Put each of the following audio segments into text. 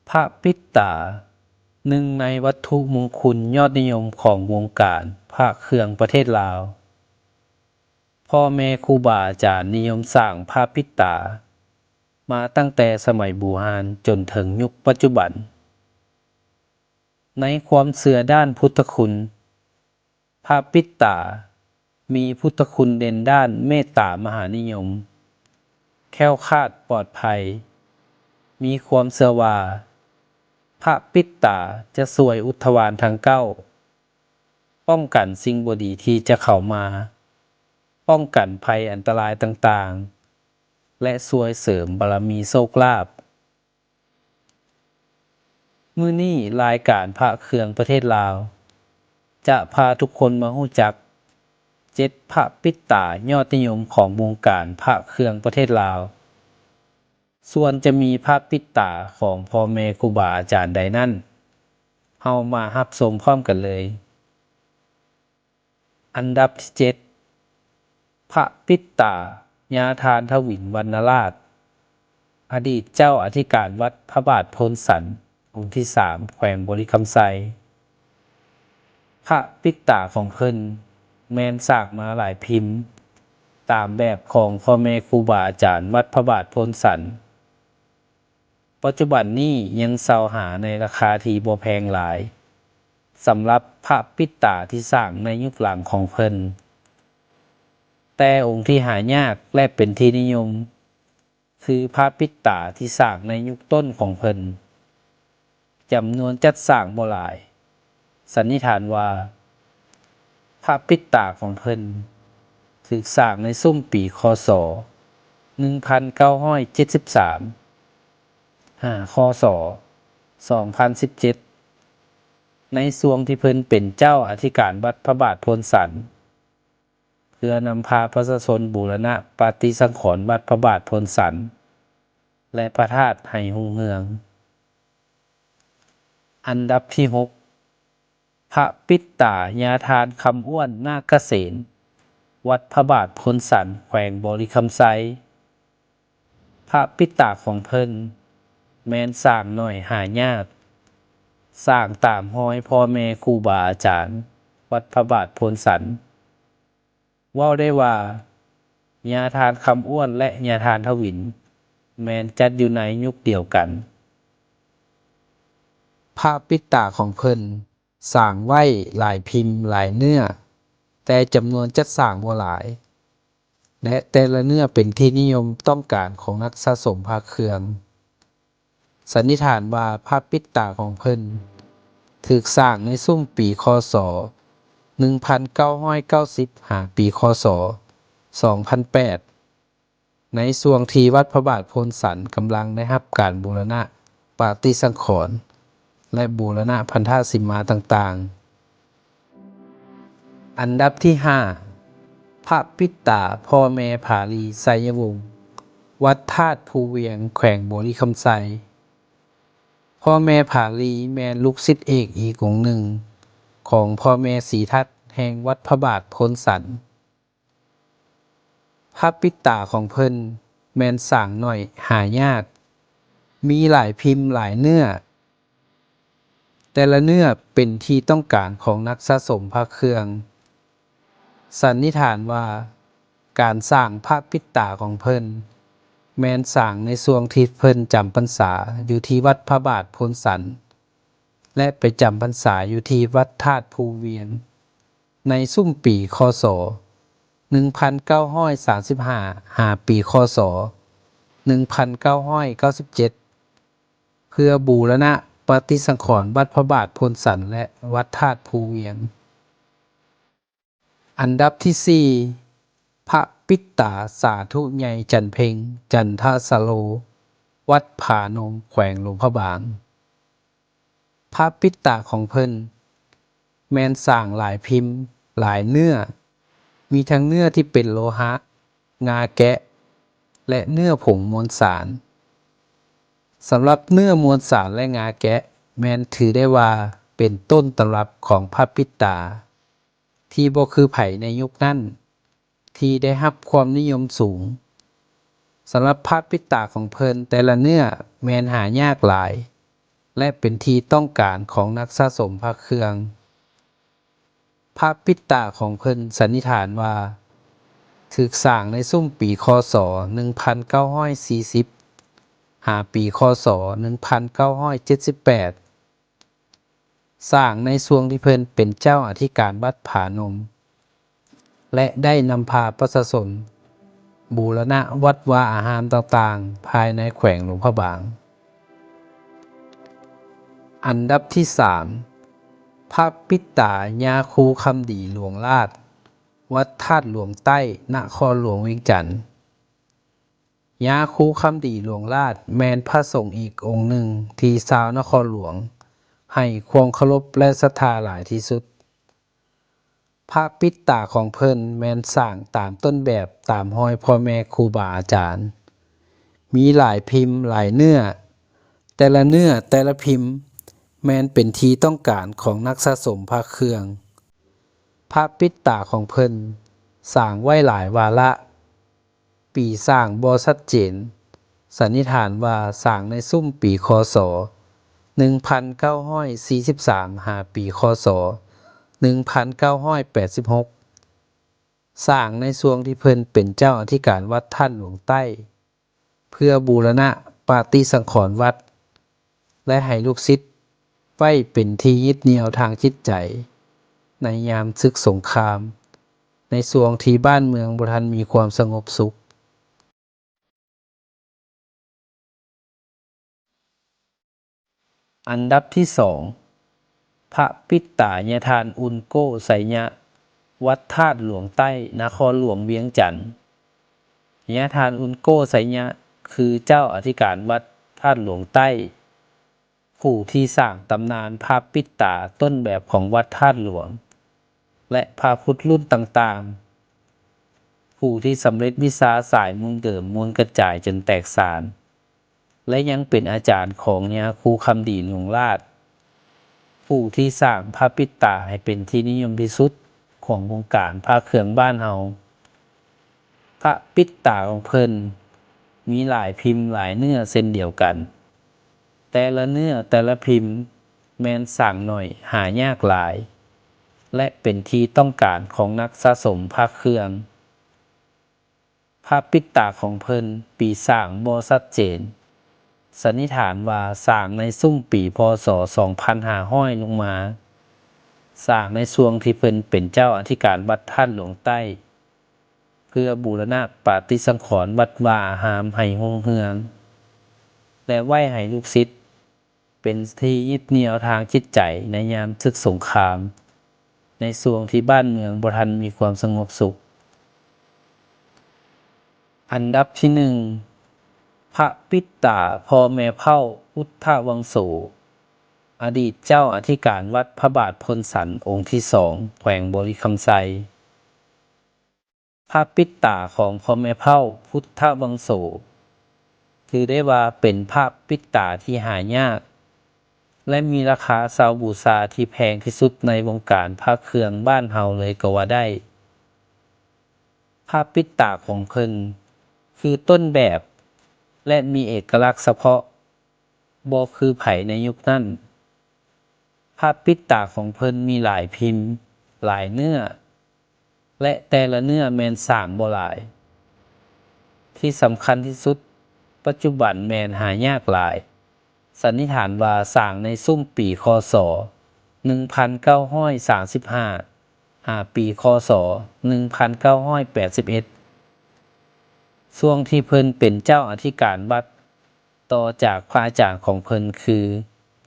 ພະປິດຕາ, ໜຶ່ງໃນວັດຖຸມຸງຄຸນຍອດນິຍົມຂອງວົງການພະເຄື່ອງປະເທດລາວ. ພໍ່ແມ່ຄູບາອາຈານນິຍົມສ້າງພະປິດຕາມາຕັ້ງແຕ່ສະໄໝບູຮານຈົນເຖິງຍຸກປັດຈຸບັນ. ໃນຄວາມເຊື່ອດ້ານພຸດທະຄຸນ, ພະປິດຕາມີພຸດທະຄຸນເດັ່ນດ້ານເມດຕາມະຫານິຍົມ, ແຄ້ວຄາດປອດໄພ, ມີຄວາມເຊື່ອວ່າພະປິດຕາຈະຊ່ວຍອຸດທະວານທັງເກົ້າ, ປ້ອງກັນສິ່ງບໍ່ດີທີ່ຈະເຂົ້າມາ, ປ້ອງກັນໄພອັນຕະລາຍຕ່າງໆ ແລະ ຊ່ວຍເສີມບາລະມີໂຊກລາບ. ມື້ນີ້ລາຍການພະເຄື່ອງປະເທດລາວ ຈະພາທຸກຄົນມາຮູ້ຈັກເຈັດພະປິດຕາຍອດນິຍົມຂອງວົງການພະເຄື່ອງປະເທດລາວ. ສ່ວນຈະມີພະປິດຕາຂອງພໍ່ແມ່ຄູບາອາຈານໃດນັ້ນ, ເຮົາມາຮັບຊົມພ້ອມກັນເລີຍ. ອັນດັບທີເຈັດ ພະປິດຕາ ຍາທ່ານທະວິນ ວັນນະລາດ, ອະດີດເຈົ້າອະທິການວັດພະບາດໂພນສັນ ອົງທີສາມ ແຂວງບໍລິຄຳໄຊ. ພະປິດຕາຂອງເພິ່ນແມ່ນສ້າງມາຫຼາຍພິມ ຕາມແບບຂອງພໍ່ແມ່ຄູບາອາຈານວັດພະບາດໂພນສັນ. ປັດຈຸບັນນີ້ຍັງເຊົ່າຫາໃນລາຄາທີ່ບໍ່ແພງຫຼາຍ ສຳລັບພະປິດຕາທີ່ສ້າງໃນຍຸກຫຼັງຂອງເພິ່ນ, ແຕ່ອົງທີ່ຫາຍາກ ແລະ ເປັນທີ່ນິຍົມ ຄືພະປິດຕາທີ່ສ້າງໃນຍຸກຕົ້ນຂອງເພິ່ນ. ຈຳນວນຈັດສ້າງບໍ່ຫຼາຍ. ສັນນິຖານວ່າ ພະປິດຕາຂອງເພິ່ນຖືກສ້າງໃນຊຸມປີ ຄ.ສ. ໜຶ່ງພັນເກົ້າຮ້ອຍເຈັດສິບສາມ ຫາ ຄ.ສ. ສອງພັນສິບເຈັດ ໃນຊ່ວງທີ່ເພິ່ນເປັນເຈົ້າອະທິການວັດພະບາດໂພນສັນ ເພື່ອນຳພາປະຊາຊົນບູລະນະປະຕິສັງຂອນວັດພະບາດໂພນສັນ ແລະ ພະທາດໃຫ້ຮຸ່ງເຮືອງ. ອັນດັບທີຫົກ ພະປິດຕາ ຍາທ່ານ ຄຳອ້ວນ ນາກກະເສນ, ວັດພະບາດໂພນສັນ, ແຂວງບໍລິຄຳໄຊ. ພະປິດຕາຂອງເພິ່ນແມ່ນສ້າງໜ້ອຍຫາຍາກ, ສ້າງຕາມຮອຍພໍ່ແມ່ຄູບາອາຈານວັດພະບາດໂພນສັນ. ເວົ້າໄດ້ວ່າ ຍາທ່ານຄຳອ້ວນ ແລະ ຍາທ່ານທະວິນ ແມ່ນຈັດຢູ່ໃນຍຸກດຽວກັນ. ພະປິດຕາຂອງເພິ່ນສ້າງໄວ້ຫຼາຍພິມຫຼາຍເນື້ອ, ແຕ່ຈຳນວນຈັດສ້າງບໍ່ຫຼາຍ ແລະ ແຕ່ລະເນື້ອເປັນທີ່ນິຍົມຕ້ອງການຂອງນັກສະສົມພະເຄື່ອງ. ສັນນິຖານວ່າພະປິດຕາຂອງເພິ່ນຖືກສ້າງໃນຊຸມປີ ຄ.ສ. ໜຶ່ງພັນເກົ້າຮ້ອຍເກົ້າສິບ ຫາ ປີ ຄ.ສ. ສອງພັນແປດ ໃນຊ່ວງທີ່ວັດພະບາດໂພນສັນກຳລັງໄດ້ຮັບການບູລະນະປະຕິສັງຂອນ ແລະ ບູລະນະພັນທະສີມາຕ່າງໆ. ອັນດັບທີຫ້າ ພະປິດຕາພໍ່ແມ່ຜາລີ ໄຊຍະວົງ, ວັດທາດພູວຽງ, ແຂວງບໍລິຄຳໄຊ. ພໍ່ແມ່ຜາລີແມ່ນລູກສິດເອກອີກອົງໜຶ່ງຂອງພໍ່ແມ່ສີທັດແຫ່ງວັດພະບາດໂພນສັນ. ພະປິດຕາຂອງເພິ່ນແມ່ນສ້າງໜ້ອຍຫາຍາກ, ມີຫຼາຍພິມຫຼາຍເນື້ອ, ແຕ່ລະເນື້ອເປັນທີ່ຕ້ອງການຂອງນັກສະສົມພະເຄື່ອງ. ສັນນິຖານວ່າການສ້າງພະປິດຕາຂອງເພິ່ນແມ່ນສ້າງໃນຊ່ວງທີ່ເພິ່ນຈຳພັນສາຢູ່ທີ່ວັດພະບາດໂພນສັນ ແລະ ໄປຈຳພັນສາຢູ່ທີ່ວັດທາດພູວຽງ ໃນຊຸມປີ ຄ.ສ. ໜຶ່ງພັນເກົ້າຮ້ອຍສາມສິບຫ້າ ຫາປີ ຄ.ສ. ໜຶ່ງພັນເກົ້າຮ້ອຍເກົ້າສິບເຈັດ ເພື່ອບູລະນະປະຕິສັງຂອນວັດພະບາດໂພນສັນ ແລະ ວັດທາດພູວຽງ. ອັນດັບທີສີ່ ພະປິດຕາສາທຸໃຫຍ່ຈັນເພັງ ຈັນທະສະໂລ, ວັດຜານົມ, ແຂວງຫຼວງພະບາງ. ພະປິດຕາຂອງເພິ່ນແມ່ນສ້າງຫຼາຍພິມ, ຫຼາຍເນື້ອ, ມີທັງເນື້ອທີ່ເປັນໂລຫະ, ງາແກະ ແລະ ເນື້ອຜົງມວນສານ. ສຳລັບເນື້ອມວນສານ ແລະ ງາແກະ ແມ່ນຖືໄດ້ວ່າເປັນຕົ້ນຕຳລັບຂອງພະປິດຕາ ທີ່ບໍ່ຄືໃຜໃນຍຸກນັ້ນ ທີ່ໄດ້ຮັບຄວາມນິຍົມສູງ. ສຳລັບພະປິດຕາຂອງເພິ່ນແຕ່ລະເນື້ອແມ່ນຫາຍາກຫຼາຍ, ແລະ ເປັນທີ່ຕ້ອງການຂອງນັກສະສົມພະເຄື່ອງ. ພະປິດຕາຂອງເພິ່ນສັນນິຖານວ່າ ຖືກສ້າງໃນຊຸມປີ ຄ.ສ. ໜຶ່ງພັນເກົ້າຮ້ອຍສີ່ສິບ ຫາປີ ຄ.ສ. ໜຶ່ງພັນເກົ້າຮ້ອຍເຈັດສິບແປດ ສ້າງໃນຊ່ວງທີ່ເພິ່ນເປັນເຈົ້າອະທິການວັດຜານົມ ແລະ ໄດ້ນຳພາປະຊາຊົນບູລະນະວັດວາອາຮາມຕ່າງໆ ພາຍໃນແຂວງຫຼວງພະບາງ. ອັນດັບທີສາມ ພະປິດຕາຍາຄູຄຳດີຫຼວງລາດ ວັດທາດຫຼວງໃຕ້ ນະຄອນຫຼວງວຽງຈັນ. ຍາຄູຄຳດີຫຼວງລາດ ແມ່ນພະສົງອີກອົງໜຶ່ງທີ່ຊາວນະຄອນຫຼວງໃຫ້ຄວາມເຄົາລົບ ແລະ ສັດທາຫຼາຍທີ່ສຸດ. ພະປິດຕາຂອງເພິ່ນແມ່ນສ້າງຕາມຕົ້ນແບບຕາມຮອຍພໍ່ແມ່ຄູບາອາຈານ, ມີຫຼາຍພິມ, ຫຼາຍເນື້ອ, ແຕ່ລະເນື້ອ, ແຕ່ລະພິມ ແມ່ນເປັນທີ່ຕ້ອງການຂອງນັກສະສົມພະເຄື່ອງ. ພະປິດຕາຂອງເພິ່ນສ້າງໄວ້ຫຼາຍວາລະ, ປີສ້າງບໍ່ຊັດເຈນ, ສັນນິຖານວ່າສ້າງໃນຊຸມປີ ຄ.ສ. ໜຶ່ງພັນເກົ້າຮ້ອຍສີ່ສິບສາມ ຫາປີ ຄ.ສ. ໜຶ່ງພັນເກົ້າຮ້ອຍແປດສິບຫົກ ສ້າງໃນຊ່ວງທີ່ເພິ່ນເປັນເຈົ້າອະທິການວັດທາດຫຼວງໃຕ້ ເພື່ອບູລະນະປະຕິສັງຂອນວັດ ແລະ ໃຫ້ລູກສິດໄວ້ເປັນທີ່ຍຶດໜ່ຽວທາງຈິດໃຈ ໃນຍາມເສິກສົງຄາມ, ໃນຊ່ວງທີ່ບ້ານເມືອງບໍ່ທັນມີຄວາມສະຫງົບສຸກ. ອັນດັບທີສອງ ພະປິດຕາຍາທ່ານອຸນໂກໄຊຍະ ວັດທາດຫຼວງໃຕ້ ນະຄອນຫຼວງວຽງຈັນ. ຍາທ່ານອຸນໂກໄຊຍະ ຄືເຈົ້າອະທິການວັດທາດຫຼວງໃຕ້ ຜູ້ທີ່ສ້າງຕຳນານພະປິດຕາຕົ້ນແບບຂອງວັດທາດຫຼວງ ແລະ ພະພຸດລຸ້ນຕ່າງໆ, ຜູ້ທີ່ສຳເລັດວິຊາສາຍມູນເດີມມູນກະຈາຍຈົນແຕກສານ ແລະ ຍັງເປັນອາຈານຂອງຍາຄູຄຳດີຫຼວງລາດ, ຜູ້ທີ່ສ້າງພະປິດຕາໃຫ້ເປັນທີ່ນິຍົມທີ່ສຸດຂອງວົງການພະເຄື່ອງບ້ານເຮົາ. ພະປິດຕາຂອງເພິ່ນມີຫຼາຍພິມຫຼາຍເນື້ອເຊັ່ນດຽວກັນ. ແຕ່ລະເນື້ອແຕ່ລະພິມແມ່ນສ້າງໜ້ອຍ ຫາຍາກຫຼາຍ ແລະ ເປັນທີ່ຕ້ອງການຂອງນັກສະສົມພະເຄື່ອງ. ພະປິດຕາຂອງເພິ່ນ ປີສ້າງບໍ່ຊັດເຈນ, ສັນນິຖານວ່າສ້າງໃນຊຸມປີ ພ.ສ. ສອງພັນຫ້າຮ້ອຍລົງມາ, ສ້າງໃນຊ່ວງທີ່ເພິ່ນເປັນເຈົ້າອະທິການວັດທາດຫຼວງໃຕ້ ເພື່ອບູລະນະປະຕິສັງຂອນວັດວາອາຮາມໃຫ້ຮຸ່ງເຮືອງ ແລະ ໄວ້ໃຫ້ລູກສິດເປັນທີ່ຍຶດໜ່ຽວທາງຈິດໃຈໃນຍາມເສິກສົງຄາມ, ໃນຊ່ວງທີ່ບ້ານເມືອງບໍ່ທັນມີຄວາມສະຫງົບສຸກ. ອັນດັບທີໜຶ່ງ ພະປິດຕາພໍ່ແມ່ເຜົ່າພຸດທະວັງໂສ, ອະດີດເຈົ້າອະທິການວັດພະບາດໂພນສັນອົງທີສອງ ແຂວງບໍລິຄຳໄຊ. ພະປິດຕາຂອງພໍ່ແມ່ເຜົ່າພຸດທະວັງໂສ ຖືໄດ້ວ່າເປັນພະປິດຕາທີ່ຫາຍາກ ແລະ ມີລາຄາເຊົ່າບູຊາທີ່ແພງທີ່ສຸດໃນວົງການພະເຄື່ອງບ້ານເຮົາເລີຍກໍວ່າໄດ້. ພະປິດຕາຂອງເພິ່ນຄືຕົ້ນແບບ ແລະ ມີເອກະລັກສະເພາະ ບໍ່ຄືໃຜໃນຍຸກນັ້ນ. ພະປິດຕາຂອງເພິ່ນມີຫຼາຍພິມ, ຫຼາຍເນື້ອ ແລະ ແຕ່ລະເນື້ອແມ່ນສ້າງບໍ່ຫຼາຍ. ທີ່ສຳຄັນທີ່ສຸດ, ປັດຈຸບັນແມ່ນຫາຍາກຫຼາຍ. ສັນນິຖານວ່າສ້າງໃນຊຸມປີ ຄ.ສ. ໜຶ່ງພັນເກົ້າຮ້ອຍສາມສິບຫ້າ ຫາປີ ຄ.ສ. ໜຶ່ງພັນເກົ້າຮ້ອຍແປດສິບເອັດ ຊ່ວງທີ່ເພິ່ນເປັນເຈົ້າອະທິການວັດ ຕໍ່ຈາກພະອາຈານຂອງເພິ່ນຄື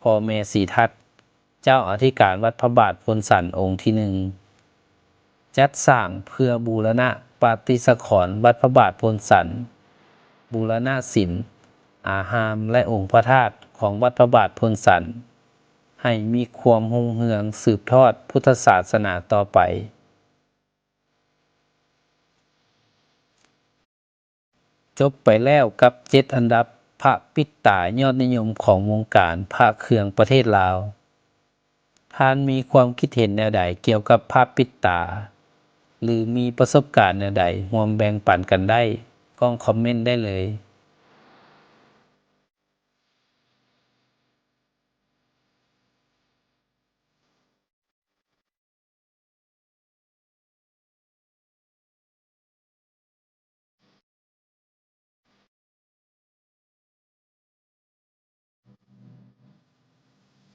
ພໍ່ແມ່ສີທັດ ເຈົ້າອະທິການວັດພະບາດໂພນສັນອົງທີໜຶ່ງ ຈັດສ້າງເພື່ອບູລະນະປະຕິສັງຂອນວັດພະບາດໂພນສັນ, ບູລະນະສິມ, ອາຮາມ ແລະ ອົງພະທາດຂອງວັດພະບາດໂພນສັນ ໃຫ້ມີຄວາມຮຸ່ງເຮືອງສືບທອດພຸດທະສາສະໜາຕໍ່ໄປ. ຈົບໄປແລ້ວກັບເຈັດອັນດັບພະປິດຕາຍອດນິຍົມຂອງວົງການພະເຄື່ອງປະເທດລາວ. ທ່ານມີຄວາມຄິດເຫັນແນວໃດກ່ຽວກັບພະປິດຕາ ຫຼື ມີປະສົບການແນວໃດ ຮ່ວມແບ່ງປັນກັນໄດ້ ກ່ອງຄອມເມັນໄດ້ເລີຍ.